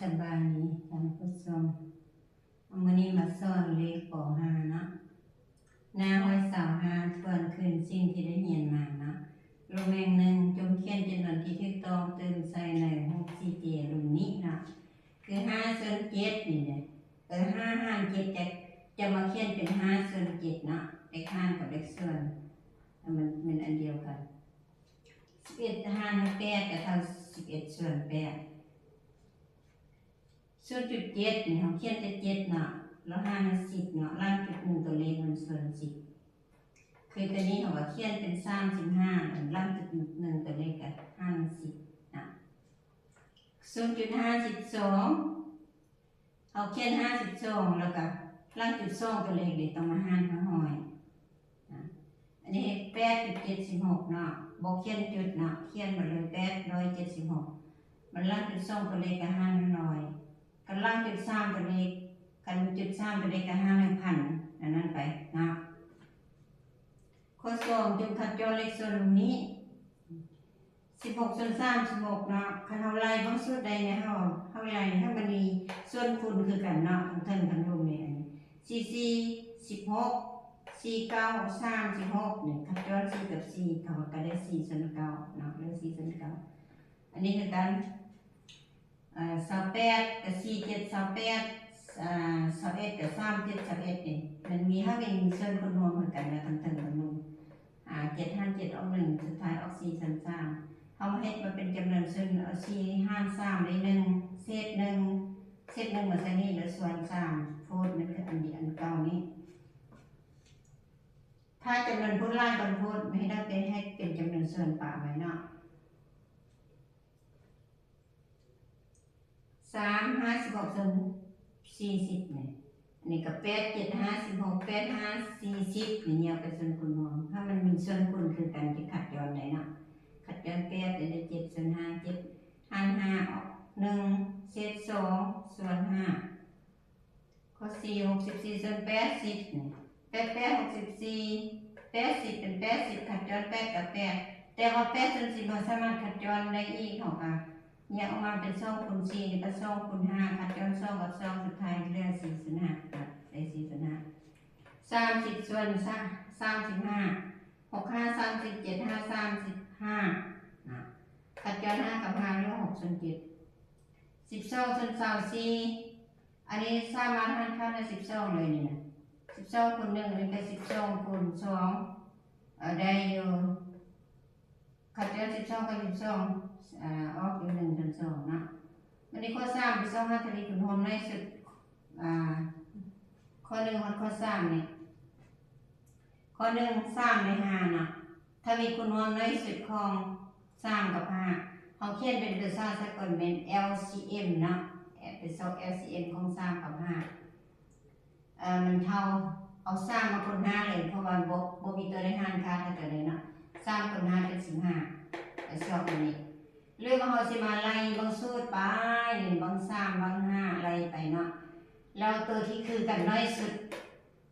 ສະບາຍດີທ່ານຜູ້ຊົມ, ມື້ນີ້ມາສອນເລກ ປໍຫ້າເນາະ, ໜ້າຮ້ອຍຊາວຫ້າ ທວນຄືນສິ່ງທີ່ໄດ້ຮຽນມາເນາະ. ລົງແຫ່ງໜຶ່ງ, ຈົ່ງຂຽນຈຳນວນທີ່ຖືກຕ້ອງຕື່ມໃສ່ໃນຮູບສີ່ຫຼ່ຽວລຸ່ມນີ້ເນາະ, ຄືຫ້າສ່ວນເຈັດນີ້ແຫຼະ. ເອີ ຫ້າຫານເຈັດ ຈະ ຈະມາຂຽນເປັນຫ້າສ່ວນເຈັດເນາະ, ເລກຫານກັບເລກສ່ວນ ມັນແມ່ນອັນດຽວກັນ. ສິບເອັດຫານໃຫ້ແປດ ກໍເທົ່າສິບເອັດສ່ວນແປດ. ສູນຈຸດເຈັດນີ້ ເຮົາຂຽນແຕ່ເຈັດເນາະ, ແລ້ວຫານໃຫ້ສິບເນາະ, ຫຼັງຈຸດໜຶ່ງຕົວເລກມັນສ່ວນສິບ. ຄືຕົວນີ້ເຮົາກໍຂຽນເປັນສາມສິບຫ້າ ຫຼັງຈຸດໜຶ່ງຕົວເລກກໍຫານໃຫ້ສິບເນາະ. ສູນຈຸດຫ້າສິບສອງ ເຮົາຂຽນຫ້າສິບສອງ ແລ້ວກໍຫຼັງຈຸດສອງຕົວເລກນີ້ຕ້ອງມາຫານຫ້າຮ້ອຍນະ. ອັນນີ້ແປດຈຸດເຈັດສິບຫົກເນາະ, ບໍ່ຂຽນຈຸດເນາະ, ຂຽນມາເລີຍ ແປດຮ້ອຍເຈັດສິບຫົກ, ບັດຫຼັງຈຸດສອງຕົວເລກກໍຫານຫ້າຮ້ອຍ, ກັນຫຼັງຈຸດສາມຕົວເລກ, ກັນຈຸດສາມຕົວເລກກໍຫານຫ້າພັນ ອັນນັ້ນໄປເນາະ. ຂໍ້ສອງ ຈົ່ງຂັດຈ້ອນເລກສ່ວນລຸ່ມນີ້. ສິບຫົກສ່ວນສາມສິບຫົກເນາະ, ຄັນເຮົາໄລ່ເບິ່ງສູດໃດແມ່ນເຮົາ ເຮົາໄລ່ໃຫ້ມັນມີສ່ວນຄູນຄືກັນເນາະ, ທັງເທິງທັງລຸ່ມນີ້. ອັນນີ້ ສີ່ສີ່ ສິບຫົກ, ສີ່ເກົ້າ ສາມສິບຫົກ ນີ້ ຂັດຈ້ອນສີ່ກັບສີ່ ເຂົາກໍໄດ້ສີ່ສ່ວນເກົ້າເນາະ, ໄດ້ສີ່ສ່ວນເກົ້າ. ອັນນີ້ຄືກັນ ເອີ ຊາວແປດ ກໍສີ່ເຈັດຊາວແປດ, ເອີ ຊາວເອັດ ກໍສາມເຈັດຊາວເອັດ ນີ້ ມັນມີ ເຮົາມີສ່ວນຄູນຮ່ວມຄືກັນນະ ທັງເທິງທັງລຸ່ມ. ເຈັດຫານເຈັດອອກໜຶ່ງ ສຸດທ້າຍອອກສີ່ສ່ວນສາມ. ເຮົາມາເຮັດມາເປັນຈຳນວນສ່ວນ, ເອົາສີ່ຫານສາມໄດ້ໜຶ່ງ, ເສດໜຶ່ງ, ເສດໜຶ່ງມາໃສ່ນີ້ ແລ້ວສ່ວນສາມ ພູດມັນຄືອັນດຽວ ອັນເກົ່ານີ້. ຖ້າຈຳນວນພູດຫຼາຍກວ່າພູດ ໃຫ້ເຮົາໄປເຮັດເປັນຈຳນວນສ່ວນປະໄວ້ເນາະ. ສາມ ຫ້າສິບຫົກສ່ວນສີ່ສິບນີ້, ອັນນີ້ກໍແປດ ເຈັດ ຫ້າສິບຫົກ, ແປດ ຫ້າ ສີ່ສິບນີ້ ແຍກເປັນສ່ວນຄູນຮ່ວມ. ຖ້າມັນມີສ່ວນຄູນຄືກັນ ຈະຂັດຈ້ອນໄດ້ເນາະ, ຂັດຈ້ອນແປດໄດ້ເຈັດສ່ວນຫ້າ, ເຈັດຫານຫ້າອອກໜຶ່ງ, ເສດສອງສ່ວນຫ້າ. ຂໍ້ສີ່ ຫົກສິບສີ່ສ່ວນແປດສິບນີ້, ແປດແປດຫົກສິບສີ່, ແປດສິບເປັນແປດສິບ ຂັດຈ້ອນແປດກັບແປດ, ແຕ່ວ່າແປດສ່ວນສິບເຮົາສາມາດຂັດຈ້ອນໄດ້ອີກ, ເຮົາກໍແຍກອອກມາເປັນສອງຄູນສີ່ ແລ້ວກໍສອງຄູນຫ້າ ຂັດຈ້ອນສອງກັບສອງ ສຸດທ້າຍເຫຼືອສີ່ສ່ວນຫ້າ, ໄດ້ສີ່ສ່ວນຫ້າ. ສາມສິບສ່ວນສາມສິບຫ້າ, ຫົກຫ້າສາມສິບ, ເຈັດຫ້າສາມສິບຫ້າ, ຂັດຈ້ອນຫ້າກັບຫ້າເຫຼືອຫົກສ່ວນເຈັດ. ສິບສອງສ່ວນຊາວສີ່, ອັນນີ້ສາມາດຫານຄ່າໃຫ້ສິບສອງເລີຍນີ້ນະ, ສິບສອງຄູນໜຶ່ງ ອັນນີ້ກໍສິບສອງຄູນສອງ, ເອີ ໄດ້ຢູ່, ຄັດເລືອກສິບສອງກັບສິບສອງ ອາ ອອກຢູ່ໜຶ່ງສ່ວນສອງເນາະ. ບັດນີ້ຂໍ້ສາມ ໄປຊອກຫາທະວີຄູນຮ່ວມໃນຊຸດ, ອາ ຂໍ້ໜຶ່ງຮອດຂໍ້ສາມນີ້. ຂໍ້ໜຶ່ງ ສາມ ແລະ ຫ້າເນາະ, ທະວີຄູນຮ່ວມໃນຊຸດຂອງສາມກັບຫ້າ ເຮົາຂຽນເປັນພາສາສາກົນແມ່ນ ແອລຊີເອັມ ເນາະ, ໄປຊອກ ແອລຊີເອັມ ຂອງສາມກັບຫ້າ ເອີ ມັນເທົ່າ ເອົາສາມມາຄູນຫ້າເລີຍ ເພາະວ່າບໍ່ ບໍ່ມີຕົວໃດຫານຄ່າໃຫ້ຕົວໃດເນາະ, ສາມຄູນຫ້າເປັນສິບຫ້າ ໄປຊອກອັນນີ້. ຫຼືວ່າເຮົາຊິມາໄລ່ເບິ່ງສູດໄປ ເບິ່ງສາມ ເບິ່ງຫ້າ ໄລ່ໄປເນາະ, ແລ້ວຕົວທີ່ຄືກັນໜ້ອຍສຸດ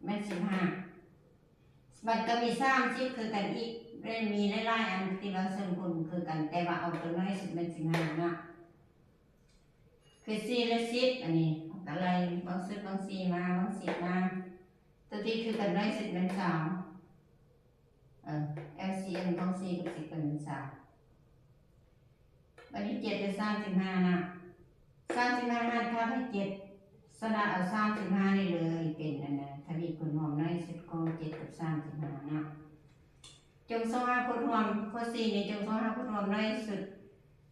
ແມ່ນສິບຫ້າ. ມັນກໍມີສາມສິບຄືກັນອີກ ແລະ ມີຫຼາຍໆອັນທີ່ວ່າເຊິ່ງຄົນຄືກັນ ແຕ່ວ່າເອົາຕົວໜ້ອຍສຸດແມ່ນສິບຫ້າເນາະ. ຄືສີ່ ແລະ ສິບ ອັນນີ້ ເຮົາກໍໄລ່ບາງຊຸດບາງສີ່ມາ ບາງສິບມາ, ຕົວທີ່ຄືກັນໜ້ອຍສຸດແມ່ນຊາວ. ເອີ ແອລຊີເອັມ ຂອງສີ່ກັບສິບກໍແມ່ນຊາວ. ບັດນີ້ເຈັດ ແລະ ສາມສິບຫ້ານະ, ສາມສິບຫ້າຫານຄ່າໃຫ້ເຈັດ ສະນັ້ນເອົາສາມສິບຫ້ານີ້ເລີຍເປັນອັນນະ ທະວີຄູນຮ່ວມໜ້ອຍສຸດຂອງເຈັດກັບສາມສິບຫ້າເນາະ. ຈົ່ງຊອກຫາພູດຮ່ວມ, ຂໍ້ສີ່ນີ້ ຈົ່ງຊອກຫາພູດຮ່ວມໜ້ອຍສຸດ,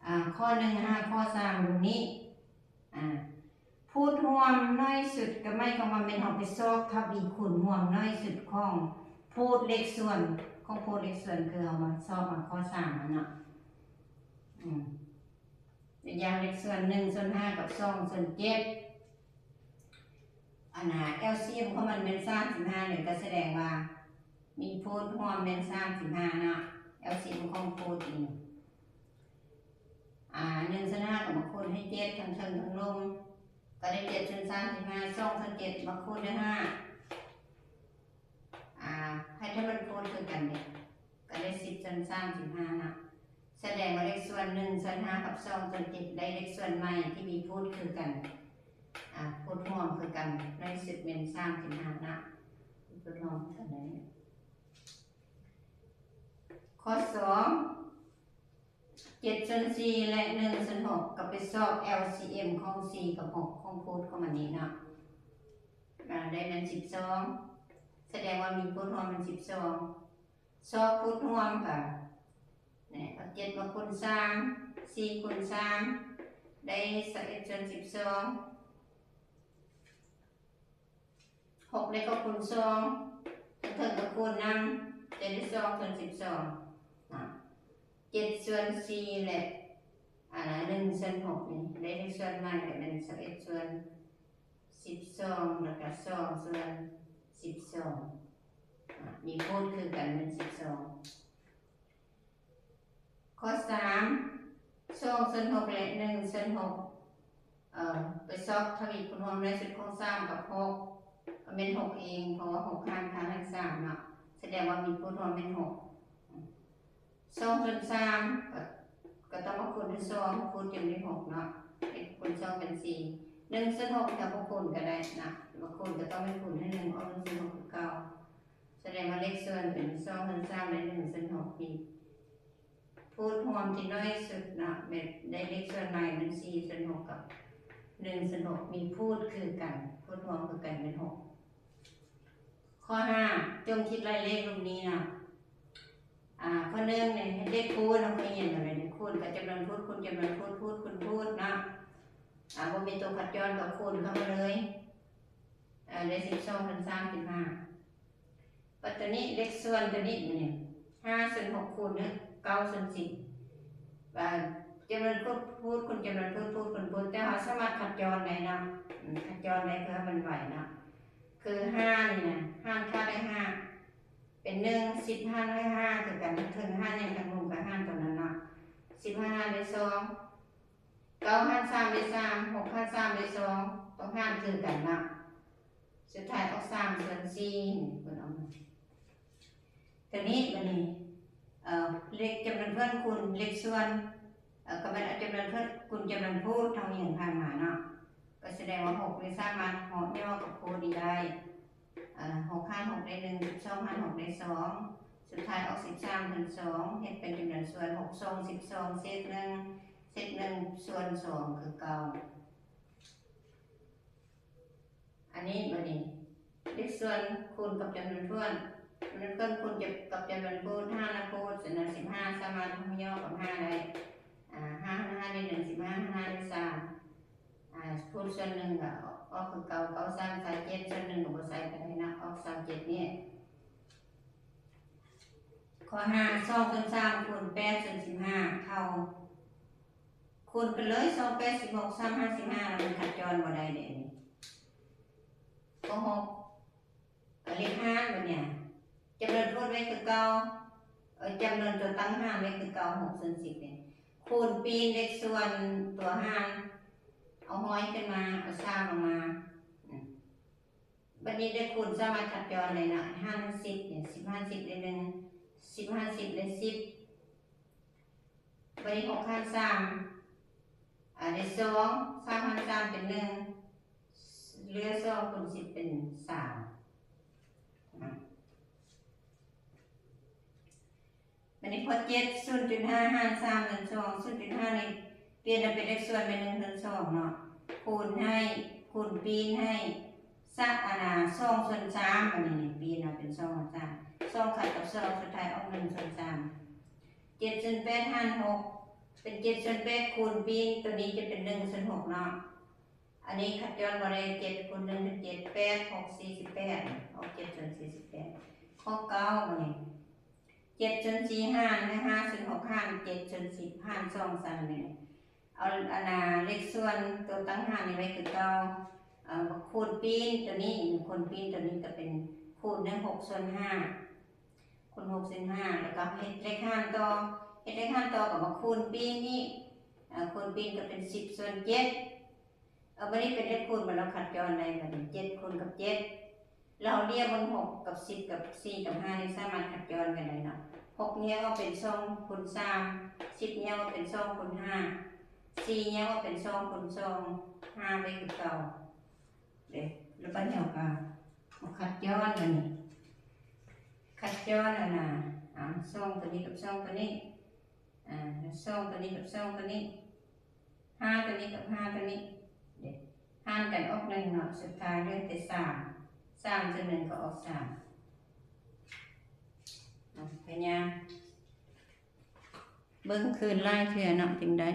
ອາ ຂໍ້ໜຶ່ງຫາຂໍ້ສາມ ດັ່ງນີ້. ອາ ພູດຮ່ວມໜ້ອຍສຸດກໍໝາຍຄວາມວ່າແມ່ນເຮົາໄປຊອກທະວີຄູນຮ່ວມໜ້ອຍສຸດຂອງພູດເລກສ່ວນ, ຂອງພູດເລກສ່ວນ ຄືເຮົາມາຊອກມາຂໍ້ສາມຫັ້ນເນາະ. ອືມ ຕົວຢ່າງເລກສ່ວນ ໜຶ່ງສ່ວນຫ້າ ກັບ ສອງສ່ວນເຈັດ ອັນນະ ແອລຊີເອັມ ຂອງມັນແມ່ນສາມສິບຫ້າເລີຍ ກໍສະແດງວ່າມີພູດຮ່ວມແມ່ນສາມສິບຫ້າເນາະ, ແອລຊີເອັມ ຂອງພູດນີ້ ອາ ໜຶ່ງສ່ວນຫ້າກໍມາຄູນໃຫ້ເຈັດ ທັງເທິງທັງລຸ່ມ ກໍໄດ້ເຈັດສ່ວນສາມສິບຫ້າ, ສອງສ່ວນເຈັດມາຄູນໃຫ້ຫ້າ ອາ ໃຫ້ຖ້າມັນຄູນຄືກັນນີ້ ກໍໄດ້ສິບສ່ວນສາມສິບຫ້າເນາະ. ສະແດງວ່າເລກສ່ວນໜຶ່ງສ່ວນຫ້າກັບສອງສ່ວນເຈັດໄດ້ເລກສ່ວນໃໝ່ທີ່ມີພູດຄືກັນ ອາ ພູດຮ່ວມຄືກັນ ໃນເຊັດແມ່ນສາມເປັນຫ້ານະ ພູດຮ່ວມເທົ່ານັ້ນ. ຂໍ້ສອງ ເຈັດສ່ວນສີ່ ແລະ ໜຶ່ງສ່ວນຫົກ ກໍໄປຊອກ ແອລຊີເອັມ ຂອງສີ່ກັບຫົກ ຂອງພູດຂອງມັນນີ້ເນາະ ອາ ໄດ້ແມ່ນສິບສອງ ສະແດງວ່າມີພູດຮ່ວມແມ່ນສິບສອງ ຊອກພູດຮ່ວມກໍ ແນະ ເອົາເຈັດມາຄູນສາມ ສີ່ຄູນສາມ ໄດ້ຊາວເອັດສ່ວນສິບສອງ ຫົກນີ້ກໍຄູນສອງ ເທິງກໍຄູນນຳ ຈະໄດ້ສອງສ່ວນສິບສອງ ເຈັດສ່ວນສີ່ ແລະ ອາ ໜຶ່ງສ່ວນຫົກນີ້ ໄດ້ເລກສ່ວນໃໝ່ກໍແມ່ນຊາວເອັດສ່ວນສິບສອງ ແລ້ວກໍສອງສ່ວນສິບສອງ ອາ ມີພູດຄືກັນແມ່ນສິບສອງ. ຂໍ້ສາມ ສອງສ່ວນຫົກ ແລະ ໜຶ່ງສ່ວນຫົກ ເອີ ໄປຊອກທະວີຄູນຮ່ວມໃນຊຸດຂອງສາມກັບຫົກ ກໍແມ່ນຫົກເອງ ເພາະວ່າຫົກຫານຄ່າແຮງສາມເນາະ ສະແດງວ່າມີພູດຮ່ວມແມ່ນຫົກ ສອງສ່ວນສາມ ກໍ ກໍຕ້ອງມາຄູນດ້ວຍສອງ ຄູນຈົນໄດ້ຫົກເນາະ ເປັນຄູນສອງເປັນສີ່ ໜຶ່ງສ່ວນຫົກ ຖ້າບໍ່ຄູນກໍໄດ້ເນາະ ມາຄູນກໍຕ້ອງໄດ້ຄູນໃຫ້ໜຶ່ງອອກໜຶ່ງສ່ວນຫົກຄືເກົ່າ ສະແດງວ່າເລກສ່ວນເປັນສອງສ່ວນສາມ ແລະ ໜຶ່ງສ່ວນຫົກ ນີ້ ພູດຮ່ວມທີ່ໜ້ອຍສຸດເນາະ ແມ່ນໄດ້ເລກສ່ວນໃໝ່ແມ່ນສີ່ສ່ວນຫົກກັບໜຶ່ງສ່ວນຫົກ ມີພູດຄືກັນ ພູດຮ່ວມຄືກັນແມ່ນຫົກ. ຂໍ້ຫ້າ ຈົ່ງຄິດໄລ່ເລກຮູບນີ້ເນາະ ອາ ຂໍ້ໜຶ່ງນີ້ ເຮັດເລກຄູນ ເຮົາເຄີຍຮຽນມາແລ້ວ ຄູນກັບຈຳນວນພູດ ຄູນຈຳນວນພູດ ພູດຄູນພູດເນາະ ອາ ບໍ່ມີໂຕຂັດຈ້ອນກໍຄູນເຂົ້າມາເລີຍ ອາ ໄດ້ສິບສອງສ່ວນສາມສິບຫ້າ. ບັດໂຕນີ້ເລກສ່ວນໂຕນີ້ ນີ້ ຫ້າສ່ວນຫົກຄູນເດີ ເກົ້າສ່ວນສິບ ວ່າຈຳນວນພູດ ພູດຄູນຈຳນວນພູດ ພູດຄູນພູດ ແຕ່ເຮົາສາມາດຂັດຈ້ອນໄດ້ເນາະ ອາ ຂັດຈ້ອນໄດ້ເພື່ອໃຫ້ມັນໄວເນາະ ຄືຫ້ານີ້ນະ ຫານຄ່າໄດ້ຫ້າ ເປັນໜຶ່ງ ສິບຫານດ້ວຍຫ້າຄືກັນ ເທິງຫານຫຍັງ ທາງລຸ່ມກໍຫານຕົວນັ້ນເນາະ ສິບຫານໄດ້ສອງ ເກົ້າຫານສາມໄດ້ສາມ ຫົກຫານສາມໄດ້ສອງ ຕ້ອງຫານຄືກັນເນາະ ສຸດທ້າຍອອກສາມສ່ວນສີ່ ນີ້ເພິ່ນເອົາມາ ຕົວນີ້ ບັດນີ້ ເອີ ເລກຈຳນວນເພື່ອນຄູນເລກສ່ວນ ເອີ ກໍແມ່ນເອົາຈຳນວນເພື່ອນຄູນຈຳນວນພູດເທົ່າທີ່ເຮົາຜ່ານມາເນາະ ກໍສະແດງວ່າຫົກນີ້ສາມາດເຫາະຍໍກັບຄູນນີ້ໄດ້ ເອີ ຫົກຫານຫົກໄດ້ໜຶ່ງ ສິບສອງຫານຫົກໄດ້ສອງ ສຸດທ້າຍອອກສິບສາມສ່ວນສອງ ເຮັດເປັນຈຳນວນສ່ວນ ຫົກສອງສິບສອງ ເສດໜຶ່ງ ເສດໜຶ່ງສ່ວນສອງຄືເກົ່າ. ອັນນີ້ ບັດນີ້ ເລກສ່ວນຄູນກັບຈຳນວນຖ້ວນ ຈຳນວນເພື່ອນຄູນກັບຈຳນວນພູດ ຫານນຳພູດ ສະນັ້ນ ສິບຫ້າສາມາດເຫາະຍໍກັບຫ້າໄດ້ ອາ ຫ້າຫານຫ້າໄດ້ໜຶ່ງ ສິບຫ້າຫານຫ້າໄດ້ສາມ ອາ ພູດສ່ວນໜຶ່ງກໍອອກຄືເກົ່າ ເກົ້າສາມຊາວເຈັດ ສ່ວນໜຶ່ງກໍບໍ່ໃສ່ກໍໄດ້ເນາະ ອອກຊາວເຈັດນີ້. ຂໍ້ຫ້າ ສອງສ່ວນສາມຄູນແປດສ່ວນສິບຫ້າ ເທົ່າ ຄູນໄປເລີຍ ສອງແປດສິບຫົກ ສາມຫ້າສິບຫ້າ ແລ້ວມັນຂັດຈ້ອນບໍ່ໄດ້ເດ້ ອັນນີ້. ຂໍ້ຫົກ ເອົາເລກຫານບັດນີ້ ຈຳນວນພູດໄວ້ຄືເກົ່າ ເອີ ຈຳນວນຕົວຕັ້ງຫານໄວ້ຄືເກົ່າ ຫົກສ່ວນສິບນີ້ ຄູນປີນເລກສ່ວນຕົວຫານ ເອົາຮ້ອຍຂຶ້ນມາ ເອົາສາມອອກມາ ອາ ບັດນີ້ເລກຄູນສາມາດຂັດຈ້ອນໄດ້ເນາະ ຫານສິບນີ້ ສິບຫານສິບໄດ້ໜຶ່ງ ສິບຫານສິບໄດ້ສິບ ບັດນີ້ຫົກຫານສາມ ອາ ໄດ້ສອງ ສາມຫານສາມເປັນໜຶ່ງ ເຫຼືອສອງຄູນສິບເປັນສາມ ອາ ບັດນີ້ຂໍ້ເຈັດ ສູນຈຸດຫ້າຫານສາມສ່ວນສອງ ສູນຈຸດຫ້ານີ້ປ່ຽນມາເປັນເລກສ່ວນແມ່ນໜຶ່ງສ່ວນສອງເນາະ ຄູນໃຫ້ ຄູນປີນໃຫ້ ສະ ອັນນ່າ ສອງສ່ວນສາມ ອັນນີ້ນີ້ ປີນມາເປັນສອງສ່ວນສາມ ສອງຂັດກັບສອງ ສຸດທ້າຍອອກໜຶ່ງສ່ວນສາມ ເຈັດສ່ວນແປດຫານຫົກ ເປັນເຈັດສ່ວນແປດ ຄູນປີນ ໂຕນີ້ຈະເປັນໜຶ່ງສ່ວນຫົກເນາະ ອັນນີ້ຂັດຈ້ອນບໍ່ໄດ້ ເຈັດຄູນໜຶ່ງເປັນເຈັດ ແປດຫົກສີ່ສິບແປດ ອອກເຈັດສ່ວນສີ່ສິບແປດ. ຂໍ້ເກົ້າ ບັດນີ້ ເຈັດສ່ວນສີ່ຫານໃຫ້ຫ້າສ່ວນຫົກຫານເຈັດສ່ວນສິບຫານສອງຊັ້ນນີ້ ເອົາ ອັນນ່າ ເລກສ່ວນຕົວຕັ້ງຫານນີ້ໄວ້ຄືເກົ່າ ເອີ ຄູນປີນໂຕນີ້ ຄູນປີນໂຕນີ້ກໍເປັນຄູນໃຫ້ຫົກສ່ວນຫ້າ ຄູນຫົກສ່ວນຫ້າ ແລ້ວກໍເຮັດເລກຫານຕໍ່ ເຮັດເລກຫານຕໍ່ກໍມາຄູນປີນອີກ ເອີ ຄູນປີນກໍເປັນສິບສ່ວນເຈັດ ເອີ ບັດນີ້ເປັນເລກຄູນ ບັດເຮົາຂັດຈ້ອນໄດ້ ບັດນີ້ເຈັດຄູນກັບເຈັດ ແລ້ວເຮົາລຽວເບິ່ງ ຫົກກັບສິບກັບສີ່ກັບຫ້ານີ້ສາມາດຂັດຈ້ອນກັນໄດ້ເນາະ ຫົກແຍກອອກເປັນສອງຄູນສາມ, ສິບແຍກອອກເປັນສອງຄູນຫ້າ, ສີ່ແຍກອອກເປັນສອງຄູນສອງ, ຫາໄວ້ຄືເກົ່າເດ້. ແລ້ວບັດນີ້ເຮົາກໍມາຄັດຍ້ອນອັນນີ້ ຄັດຍ້ອນອັນນ່າ ເອົາສອງຕົວນີ້ກັບສອງຕົວນີ້ ອາ ສອງຕົວນີ້ກັບສອງຕົວນີ້ ຫ້າຕົວນີ້ກັບຫ້າຕົວນີ້ເດ້ ຫານກັນອອກໜຶ່ງເນາະ ສຸດທ້າຍເຫຼືອແຕ່ສາມ ສາມສ່ວນໜຶ່ງກໍອອກສາມ. ອາ ພະຍາຍາມເບິ່ງຄືນຫຼາຍເທື່ອເນາະ ຈຶ່ງໄດ້.